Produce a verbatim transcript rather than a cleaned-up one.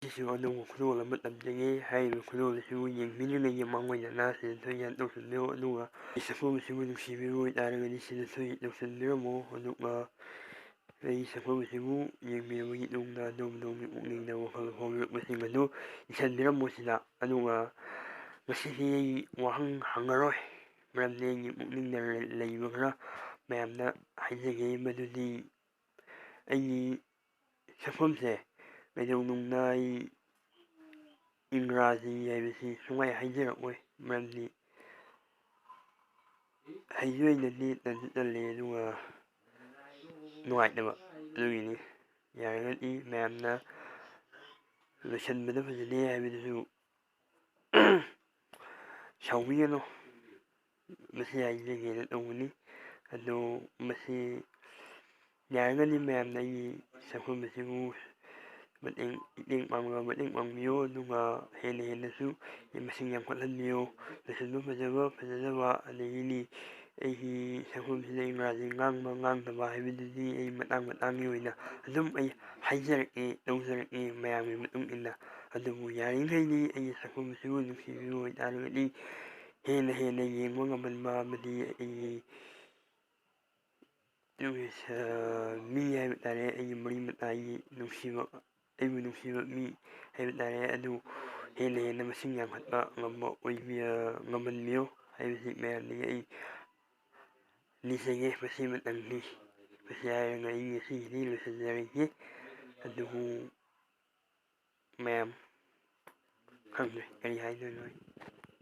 ꯁꯤꯁꯨ ꯑꯅꯧꯕ ꯈꯨꯗꯣꯜ ꯑꯃ ꯇꯝꯖꯒꯦ꯫ ꯍꯥꯏꯔꯤꯕ ꯈꯨꯗꯣꯜ ꯑꯁꯤꯕꯨ ꯌꯦꯡꯕꯤꯔꯤꯉꯩꯒꯤ ꯃꯥꯡꯑꯣꯏꯅꯅ ꯁꯤꯗ ꯁꯣꯏꯗꯅ ꯇꯧꯁꯤꯟꯕꯤꯌꯨ꯫ ꯑꯗꯨꯒ ꯁꯛꯐꯝ ꯑꯁꯤꯕꯨ ꯅꯨꯡꯁꯤꯕꯤꯕ ꯑꯣꯏꯇꯥꯔꯒꯗꯤ ꯁꯤꯗ ꯁꯣꯏ ꯇꯧꯁꯤꯟꯕꯤꯔꯝꯃꯣ꯫ ꯑꯗꯨꯒ ꯑꯩ ꯁꯛꯐꯝ ꯑꯁꯤꯕꯨ ꯌꯦꯡꯕꯤꯔꯕꯒꯤ ꯇꯨꯡꯗ ꯑꯗꯣꯝ ꯑꯗꯣꯝꯒꯤ ꯄꯨꯛꯅꯤꯡꯗ ꯋꯥꯈꯜ ꯐꯥꯎꯕꯤꯔꯛꯄꯁꯤꯡ ꯑꯗꯨ ꯏꯁꯤꯟꯕꯤꯔꯝꯃꯣ ꯁꯤꯗ꯫ ꯑꯗꯨꯒ ꯉꯁꯤꯗꯤ ꯑꯩ ꯋꯥꯍꯪ ꯍꯪꯉꯔꯣꯏ, ꯃꯔꯝꯗꯤ ꯑꯩꯒꯤ ꯄꯨꯛꯅꯤꯡꯗ ꯂꯩꯕ ꯈꯔ ꯃꯌꯥꯝꯗ ꯍꯥꯏꯖꯒꯦ꯫ ꯃꯗꯨꯗꯤ ꯑꯩꯒꯤ ꯁꯛꯐꯝꯁꯦ ꯀꯩꯗꯧꯅꯨꯡꯗ ꯑꯩ ꯏꯪꯒ꯭ꯔꯥꯖꯤ ꯍꯥꯏꯕꯁꯤ ꯁꯨꯡꯍꯥꯏ ꯍꯥꯏꯖꯔꯛꯑꯣꯏ, ꯃꯔꯝꯗꯤ ꯍꯩꯖꯨ ꯍꯩꯅꯗꯦ, ꯇꯟꯁꯨ ꯇꯜꯂꯤ, ꯑꯗꯨꯒ ꯅꯨꯡꯉꯥꯏꯇꯕ, ꯑꯗꯨꯒꯤꯅꯤ꯫ ꯌꯥꯔꯒꯗꯤ ꯃꯌꯥꯝꯅ ꯂꯣꯏꯁꯤꯟꯕꯗ ꯐꯖꯗꯦ ꯍꯥꯏꯕꯗꯨꯁꯨ ꯁꯥꯎꯕꯤꯒꯅꯨ, ꯃꯁꯤ ꯍꯥꯏꯖꯒꯦꯅ ꯇꯧꯕꯅꯤ꯫ ꯑꯗꯣ ꯃꯁꯤ ꯌꯥꯔꯒꯗꯤ ꯃꯌꯥꯝꯅ ꯑꯩꯒꯤ ꯁꯛꯐꯝ ꯑꯁꯤꯕꯨ ꯃꯇꯦꯡ ꯃꯇꯦꯡ ꯄꯥꯡꯕ ꯃꯇꯦꯡ ꯄꯥꯡꯕꯤꯌꯨ, ꯑꯗꯨꯒ ꯍꯦꯟꯅ ꯍꯦꯟꯅꯁꯨ ꯃꯁꯤꯡ ꯌꯥꯝꯈꯠꯍꯟꯕꯤꯌꯨ꯫ ꯂꯣꯏꯁꯤꯟꯕ ꯐꯖꯕ ꯐꯖꯗꯕ, ꯑꯗꯒꯤꯗꯤ ꯑꯩꯒꯤ ꯁꯛꯐꯝꯁꯤꯗ ꯏꯪꯒ꯭ꯔꯥꯖꯤ ꯉꯥꯡꯕ ꯉꯥꯡꯗꯕ ꯍꯥꯏꯕꯗꯨꯗꯤ ꯑꯩ ꯃꯇꯥꯡ ꯃꯇꯥꯡꯒꯤ ꯑꯣꯏꯅ ꯑꯗꯨꯝ ꯑꯩ ꯍꯥꯏꯖꯔꯛꯀꯦ, ꯇꯧꯖꯔꯛꯀꯦ ꯃꯌꯥꯝꯒꯤ ꯃꯇꯨꯡ ꯏꯟꯅ꯫ ꯑꯗꯨꯕꯨ ꯌꯥꯔꯤꯈꯩꯗꯤ ꯑꯩꯒꯤ ꯁꯛꯐꯝ ꯑꯁꯤꯕꯨ ꯅꯨꯡꯁꯤꯕꯤꯕ ꯑꯣꯏꯇꯥꯔꯒꯗꯤ ꯍꯦꯟꯅ ꯍꯦꯟꯅ ꯌꯦꯡꯕ ꯉꯝꯍꯟꯕ ꯑꯃꯗꯤ ꯑꯩꯒꯤ ꯃꯤ ꯍꯥꯏꯕ ꯇꯥꯔꯦ, ꯑꯩꯒꯤ ꯃꯔꯤ ꯃꯇꯥꯒꯤ ꯅꯨꯡꯁꯤꯕ, ꯑꯩꯕꯨ ꯅꯨꯡꯁꯤꯕ ꯃꯤ ꯍꯥꯏꯕ ꯇꯥꯔꯦ, ꯑꯗꯨ ꯍꯦꯟꯅ ꯍꯦꯟꯅ ꯃꯁꯤꯡ ꯌꯥꯝꯈꯠꯄ ꯉꯝꯕ ꯑꯣꯏꯕꯤ-, ꯉꯝꯍꯟꯕꯤꯌꯨ ꯍꯥꯏꯕꯁꯤ ꯃꯌꯥꯝꯗꯒꯤ ꯑꯩ ꯅꯤꯖꯒꯦ꯫ ꯃꯁꯤꯃꯇꯪꯅꯤ, ꯃꯁꯤ ꯍꯥꯏꯔꯒ ꯑꯩ ꯉꯁꯤꯒꯤꯗꯤ ꯂꯣꯏꯁꯤꯟꯖꯔꯒꯦ꯫ ꯑꯗꯨꯕꯨ ꯃꯌꯥꯝ ꯈꯪꯗ꯭ꯔꯦ ꯀꯔꯤ ꯍꯥꯏꯗꯣꯏꯅꯣ ꯑꯩ꯫